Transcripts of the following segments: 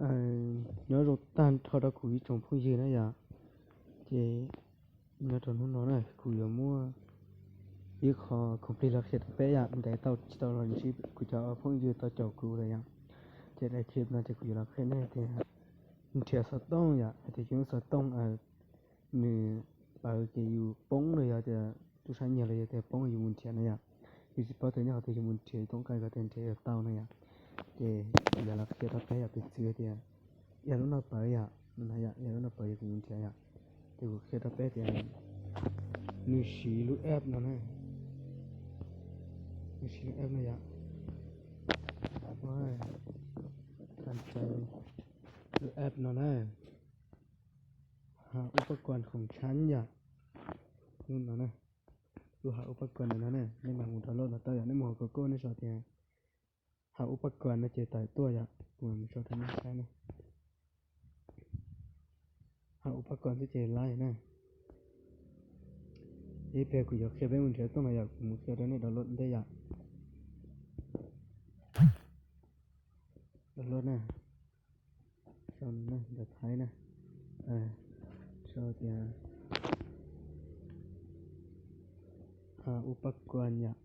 Nyob zoo tag nrho rau kuv ib tsoom phooj ywg na yom. Ces nyob rau hnub no na kuv yuav muab ib qho khoom plig los qhia rau peb yom, ntev tau tsis tau los ntsib kuv cov phooj ywg tau caum kuv lawm yom. Ces daim clip no ces kuv yuav los qhia nej tias nrhiav xov tooj yom, hais tias yus lub xov tooj nws pawv ces yus poob los yog tias tub sab nyiag los yog tias poob yus mus nrhiav na yom. Yus tsis paub tias nyob qhov twg yus mus nrhiav, yus toob kas kom tias nrhiav yuav tau na yom. Ces kuv yuav los qhia rau peb yom, piv txwv tias yog lub no pawv yom, no yom, yog lub no pawv yog kuv mus nrhiav yom. Ces kuv qhia rau peb tias nws siv lub app no na, nws siv lub app no yom. Lub app no na, Hav Ub Pab Kuas Khoom Tshab yom. Lub no na, lub Hav Ub Pab Kuas ntawm no na, nej mam mus download los tau yom, nej mus hauv Google nej sau tias Hav Ub Pab Kuas no ces tawm tuaj yom, kuv mam mus sau rau nej saib na. Hav Ub Pab Kuas xwb ces laiv na. Ib pliag kuv yuav qhia peb mus nrhiav tooj no yom, kuv mus qhia rau nej download ntej yom. Download na, sau ntawv Thaib na, sau tias Hav Ub Pab Kuas yom.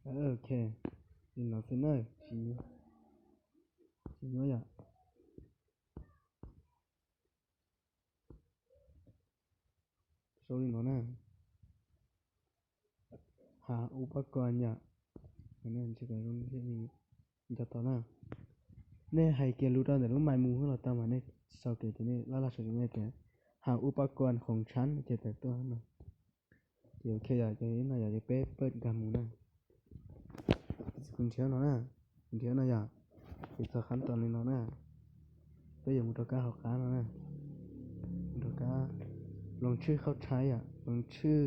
Ok, li no xwb na, tsis nyuaj yom. Sau li no na, Hav Ub Pab Kuas yom. Nco tau na, nej hais kiag lus rau ntawm lub mais mus hwb los tau mas nej sau kiag ces nej laj laj sau tias nej tias Hav Ub Pab Kuas Khoom Tshab ces tawm tuaj no. Ces ok yom, ces no yom, ces peb pab nkag mus na. Kuv nrhiav no na, kuv nrhiav no yom, ces txog qhov tod li no na. Peb yuav mus rau kab hauv qab no na, mus rau kab loo tshwj khauj tshaib yom, loo tshwj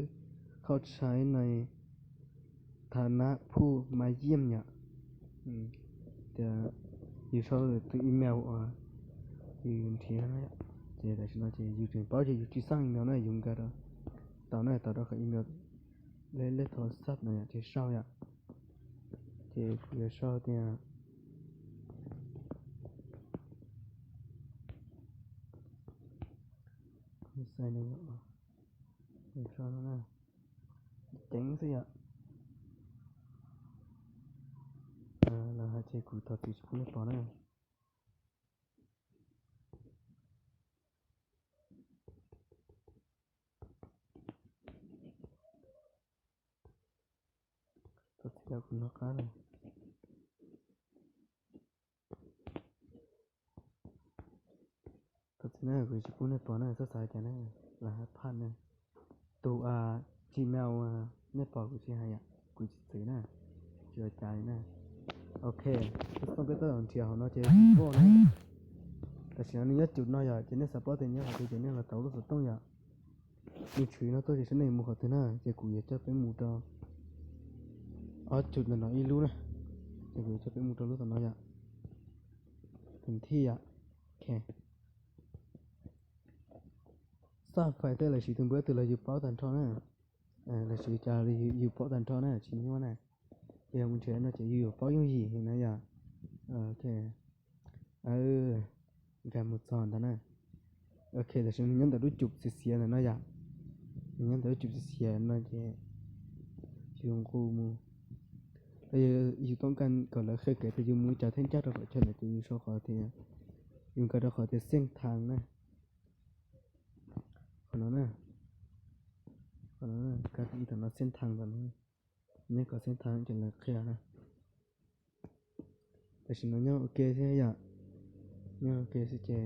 khauj tshaib no thav nab phuj mas yiaj yom. Tias yus sau tus email uas yus nrhiav no yom, ces tam sim no ces yus tseem paub ces yus tsis xaj email na, yus nkag rau tau na, tau rau qhov email lej lej thov xab no yom, ces sau yom. Ces kuv yuav sau tias xai no, sau no na, ceev xwb yom. Los hais ces kuv thov txim tsis pub nej pom na. Thov txim kuv hnov qab na. Thov txim na, kuv tsis pub nej pom na, txhob xav cas na, lam hab phaj na. Tus Gmail nej pom kuv tsis hais yom, kuv tsis txwv na, tsis ua cas li na. Ok, lub xov tooj peb tuaj nrhiav hauv no ces voj na. Tam sim no nws nyob cum no yom, ces nej xav paub tias nyob qhov twg ces nej los tau lub xov tooj yom. Nws tshuav no tuaj ces saib nej mus qhov twg na, ces kuv yuav coj peb mus rau ob cum ntawm no ib lub na, ces kuv yuav coj peb mus rau lub tom no yom. Tus thib yom, ok. Xaj fais tej lawv siv tus npawb twg los yus paub tag nrho na, lawv siv cas los yus paub tag nrho na, tsis nyuaj na. Ces yog mus nrhiav no ces yus yuav paub yooj yim na yom. Ok, nkag mus txog ntawd na. Ok, tam sim nws nyob ntawm lub cum xiav xiav ntawm no yom. Nws nyob ntawm lub cum xiav xiav no ces yus nqus mus. Yus toob kas kom lawv qhia kev tias yus mus li cas thiaj ncaj rau qhov chaw ntawd ces yus sau qhov tias, yus nkag rau qhov tias xeej thaas na. Qhov no na, qhov no na, kab ib tom no xeej thaas tom no. Nej kom xeej thaas ces lawv qhia na. Tam sim no nyob ua ke xwb yom, nyob ua ke xwb ces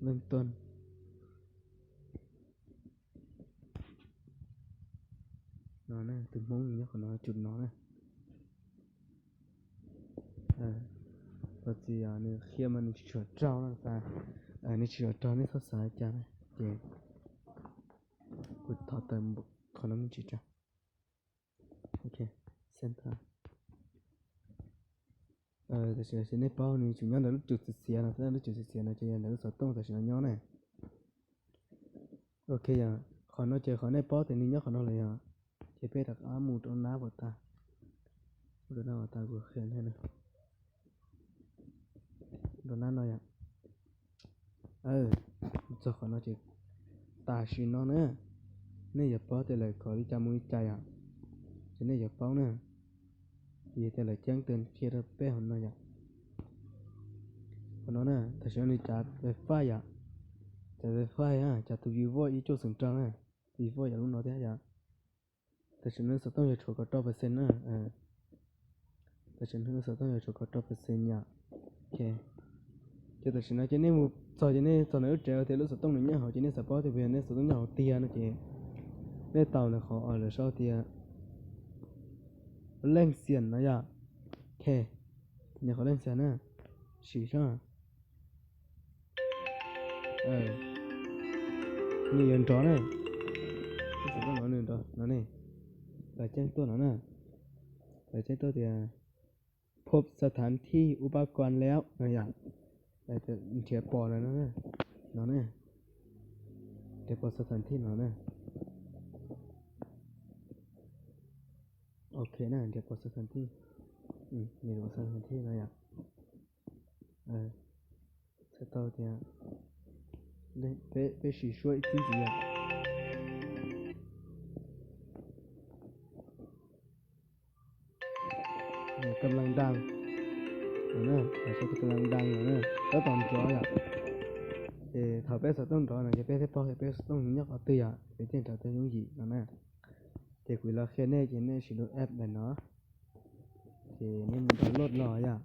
leej tuaj no, tus Hmoob nyob qhov no cum no na. Txog txiv nws qhia mas nws tsis tshua raug no, nws tsis tshua raug nej txhob xav cas na, ces kuv thov tawm qhov no me ntsis tso. Ok, center. Tam sim no nej paub nws tseem nyob ntawm lub cum xiav xiav no, lub cum xiav xiav no ces yog ntawm lub xov tooj tam sim no nyob na. Ok, yog qhov no ces qhov nej paub tias nws nyob qhov no lawm yog, ces peb rov qab mus rau nab pas tas, mus rau nab pas tas kuv qhia nej na. rau nab no yom. Txog qhov no ces tam sim no na, nej yuav paub tias lawv kov li cas mus li cas yom, ces nej yuav paub na. Vim tias lawv ceeb tus qhia rau peb hauv no yom. Qhov no na, tam sim no nws cav fais yom, cav fais, cav tus view vaj ib cuaj xeem rau na, view vaj yog lub no thiab yom. Tam sim no xov tooj yog tshuav kaum rau percent na. Tam sim no xov tooj yog tshuav kaum rau percent yom. Ces tam sim no ces nej mus txog ces nej txog ntawm lub tsev tias lub xov tooj nws nyob hauv ces nej xav paub tias puas yog nej xov tooj nyob hauv tiag no ces nej taus ntawm qhov lawv sau tias leej xiam no yom. Nyem qhov leej xiam na, sim saib. Nws yuav nrov na, no ne, lawv ceeb tuaj no na, lawv ceeb tuaj tias พบสถานที่อุปกรณ์แล้ว no yom. Nrhiav pom no, no ne, nrhiav pom สถานที่ no na. Ok na, nrhiav pom สถานที่, nrhiav pom สถานที่ no yom. Txhais tau tias peb, peb sim suab ib txhib ntxiv yom. กำลังดัง no na, lawv sau tias กำลังดัง no na, tab tom nrov yom. Ces thaum peb xov tooj nrov no ces peb thiaj paub tias peb xov tooj nyob qhov twg yom, peb thiaj nrhiav tau yooj yim no na. Ces kuv los qhia nej ces nej siv lub app ntawm no, ces nej mus download los yom.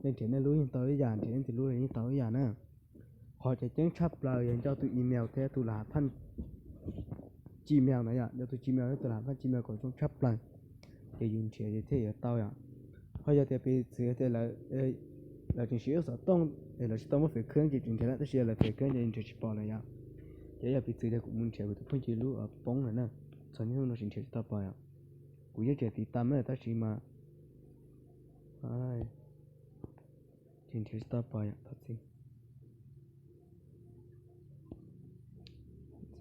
Nej nrhiav nej lub yeej tau ib yam, nrhiav nej tus lub yeej tau ib yam na. Qhov tseem ceeb tshaj plaws yog nco tus email thiab tus laj phaj Gmail na yom, nco tus Gmail thiab tus laj phaj Gmail kom zoo tshaj plaws, ces yus nrhiav ces thiaj yuav tau yom. Ho yog tias piv txwv tias lawv tseem siv lub xov tooj es lawv tsis tau muab fem khab ces tsis nrhiav na, tab sis yog lawv fem khab ces nrhiav tsis pom lawm yom. Ces yog piv txwv tias kuv mus nrhiav kuv tus phooj ywg lub poob lawm na, txog niaj hnub no tsis nrhiav tsis tau pom yom. Kuv yeej tseem tiv tam na tab sis mas tsis nrhiav tsis tau pom yom, thov txim.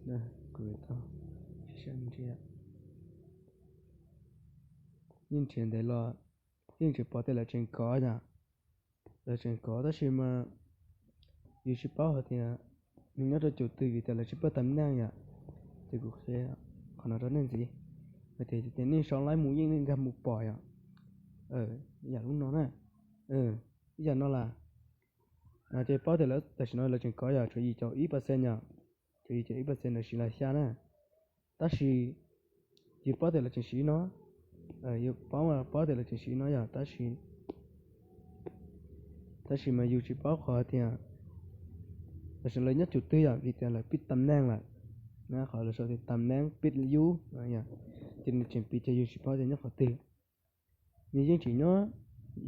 Yeej nrhiav ntev los yeej tseem pom tias lawv tseem kov yom. Lawv tseem kov tab sis mas yus tsis paub hais tias nws nyob rau cov twg vim tias lawv tsis pab tam neej yom. Ces kuv qhia qhov no rau nej ntxiv, hais tias nej sau laib mus yeej nej nkag mus pom yom. Yam lub no na, ib yam no las, no ces paub tias lawv tam sim no lawv tseem kov yom, tshuav yim caum ib percent yom, tshuav yim caum ib percent lawv siv las xya na. Tab sis yus paub tias lawv tseem siv no, yus paub, paub tias lawv tseem siv no yom, tab sis, tab sis mas yus tsis paub qhov tias tam sim no lawv nyob cov twg yom, vim tias lawv pib tam neej lawm. Na qhov lawv sau tias tam neej pib yub, ces nws tseem piv tias yus tsis paub tias nyob qhov twg. Nws yeej tseem nyob,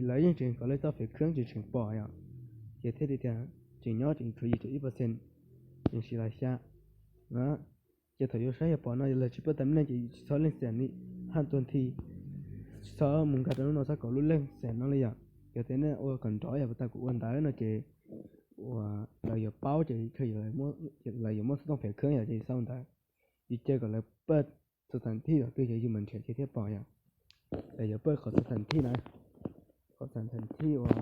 lawv yeej tseem kov lawv tau fem khab ces tseem pom yom. Ces thiaj li tias tseem nyob ces tshuav yim caum ib percent, tseem siv las xya. Ces thaum yus saib yog pom no yog lawv tsis pab tam neej ces yus tsis txhob leej xam ni, haj tuag nthi, tsis txhob mus nkag rau lub no txhob kov lub leej xam no li yom. Yog tias nej ua kom nrov yom, puas tas kuv ua ntawd no ces lawv yuav paub ces lawv yuav muab xov tooj fem khab yom, ces xaus ntawd. Yus cia kom lawv pab xov tooj thib los twg ces yus mam nrhiav ces thiaj pom yom. Lawv yuav pab qhov xov tooj thib na, qhov xov tooj thib uas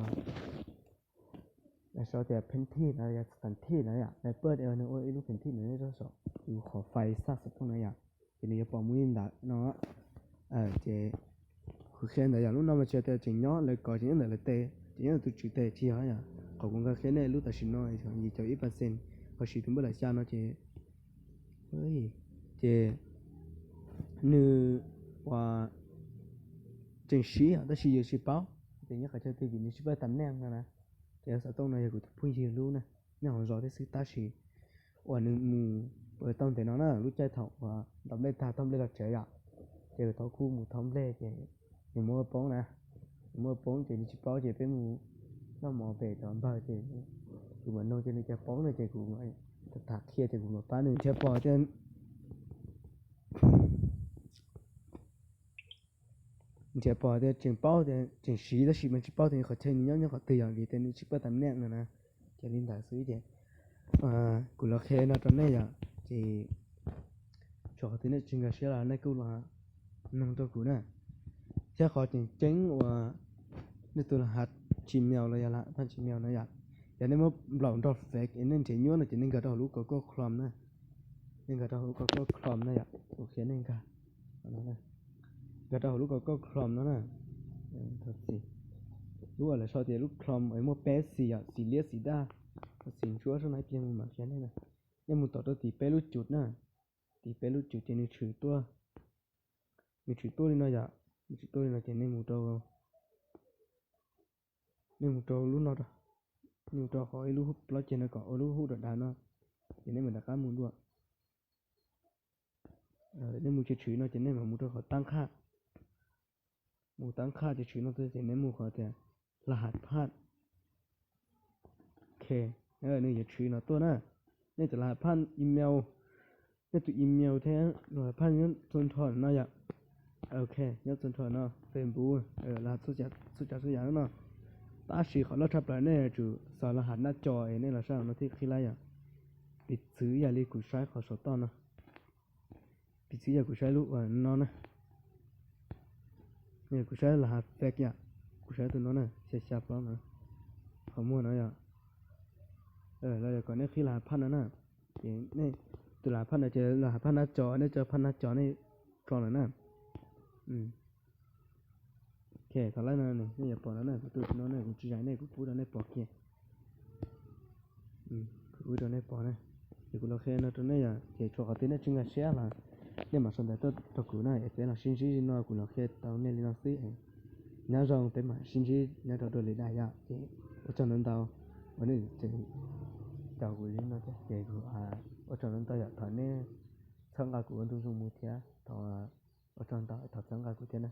lawv sau tias pheej thij no yog xov tooj thib na yom, lawv pab nws ua ib lub pheej thij nws rau saum yus qhov fais xaj xov tooj na yom, ces nws yuav pom mus li ntawd no. Ces kuv qhia ntawd yom, lub no mas tsis yog tias tseem nyob lawv kov tseem nyob ntawm lawv tes, tseem nyob ntawm tus tswv tes, tsis yog yom. Qhov kuv nkag qhia nej lub tam sim no yim caum ib percent, ho siv tus npawb las xya no ces, ces nws ua tseem siv yom, tab sis yus tsis paub tias nyob qhov chaw twg vim nws tsis pab tam neej no na. Ces xov tooj no yog kuv tus phooj ywg lub na, nyob hauv zos thiab xwb tab sis uas nws mus tau ntev no na, lub caij thaum uas ntaus nplej tag thauj nplej los tsev yom, ces thaum kuv mus thauj nplej ces nws muab poob na, nws muab poob ces nws tsis paub ces peb mus noj mov pem cov npawg ces kuv mam nug ces nws cia poob no ces kuv tham qhia ces kuv mam pab nws nrhiav pom tias, nrhiav pom tias tseem paub tias tseem siv tab sis mas tsis paub tias qhov chaw nws nyob nyob qhov twg yom, vim tias nws tsis pab tam neej no na. Ces li ntawd xwb ces kuv los qhia no rau nej yom, ces tsuas qhov twg nej tsis nkag siab los nej kuj los nug rau kuv na. Thiab qhov tseem ceeb uas nej tus laj has Gmail los yog laj phaj Gmail no yom, Yog nej muab nplaum nrog fake es nej nrhiav nyuaj no ces nej nkag rau hauv lub Google Chrome na. Nej nkag rau hauv lub Google Chrome na yom, kuv qhia nej nkag. Nkag rau hauv lub Google Chrome no na. Lub uas lawv sau tias lub Chrome es muaj peb xim yom, xim liab xim daj, xim ntsuab sab no ib pliag mus mam qhia nej na. Nej mus tom rau tim peb lub cum na, tim peb lub cum ces nws tshwm tuaj, nws tshwm tuaj li no yom, nws tshwm tuaj li no ces nej mus rau, nej mus rau lub no, nej mus rau qhov ib lub plaub ceg no kom ua lub hub dav dav no, ces nej mam rov qab mus dua. Nej mus tshwm tshwm no ces nej mam mus rau qhov tab qhaj, mus tab qhaj ces tshwm no tuaj ces nej mus qhov tias laj has phaj. Ok, nws yuav tshwm no tuaj na. Nej cov laj has phaj email, nej tus email thiab laj has phaj nyob txhua nrho no yom. Ok, nyob txhua nrho no, Facebook, laj has txhua tsav txhua yam no. Tab sis qhov loj tshaj plaws nej yuav tsum xav laj has nab co es nej los saib no thiaj qhib laib yom. Piv txwv ib yam li kuv saib qhov saum toj no, piv txwv yog kuv saib lub uas no na, kuv saib laj has fake yom, kuv saib tus no na, xya xya plaub no, qhov muag no yom. Los yog kom nej qhib laj has phaj no na, ces nej tus laj has phaj no ces laj has phaj nab co, nej tso phaj nab co nej tso lawm na. Ok, thaum lawm no nej yuav pom no na, kuv tus no na kuv tsis zais nej, kuv pub rau nej pom kiag. Kuv pub rau nej pom na. Ces kuv los qhia no rau nej yom, ces tshuav qhov twg nej tsis nkag siab los nej mam sau ntawv tuaj rau kuv na, es peb los sib ntsib li no, kuv los qhia tau nej li no xwb. Nyob zoo, peb mam sib ntsib nyob rau dua lwm daim yom, ces ua tsaug ntau ntau uas nej tseem caum kuv li no thiab, ces kuv ua tsaug ntau ntau yom, thov nej txhawb nqa kuv ua ntu zoo mus thiab, thov ua tsaug ntau, thov txhawb nqa kuv thiab na.